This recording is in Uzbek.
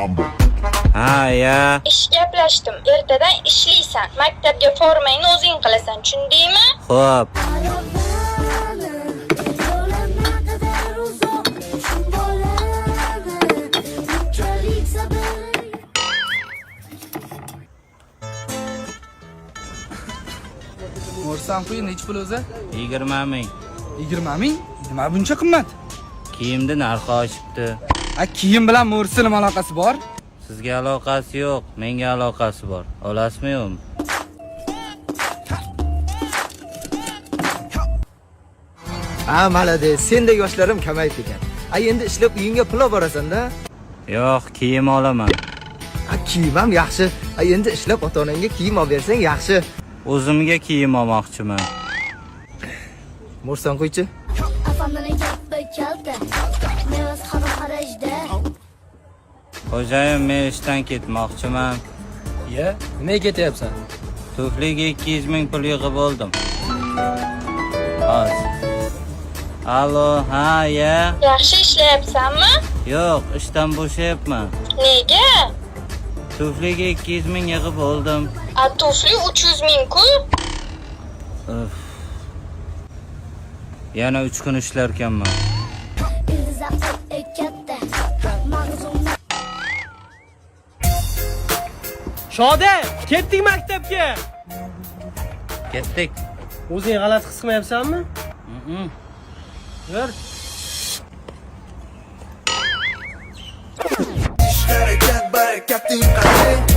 Ha, ya. Ish gaplashdim. Ertadan ishlaysan. Maktabga formangni o'zing qilasan, tushundingmi? Xo'p. Aravani yo'li naqadar uzoq, shu bolani bunchalik sabr. Mo'rsam quyi, nechi pul o'zi? 20 ming. 20 ming? Nima buncha qimmat? Kiyimni narxi oshibdi. A, kiyim bilan mo'rsi nima aloqasi bor? Sizga aloqasi yo'q, menga aloqasi bor. Olasizmi, yo'qmi? Ha, молодец, sendek yoshlarim kamayib ekan. A, endi ishlab uyingga pul olib borasan-da. Yo'q, kiyim olaman. A, kiyim ham yaxshi. A, endi ishlab ota-onangga kiyim olib bersang yaxshi. O'zimga kiyim olmoqchiman. Mo'rsan qo'ychi. Afandini gapi kalta, mevasi hamma xarajda. Xo'jayim, men ishdan ketmoqchiman. Iya, nimaga ketyapsan? Tufliga 200 ming pul yig'ib oldim. Hozir. Allo, ha, ya. Yaxshi ishlayapsanmi? Yo'q, ishdan bo'shayapman. Nega? Tufliga 200 ming yig'ib oldim. A, tufli 300 ming-ku. Uf. Yana 3 kun ishlarkanman. Ildizi katta, mag'zum. Shoda, ketdik maktabga. Ketdik. O'zing g'alati his qilmayapsanmi? Mm-mm. Yur. Harakat barakating qani.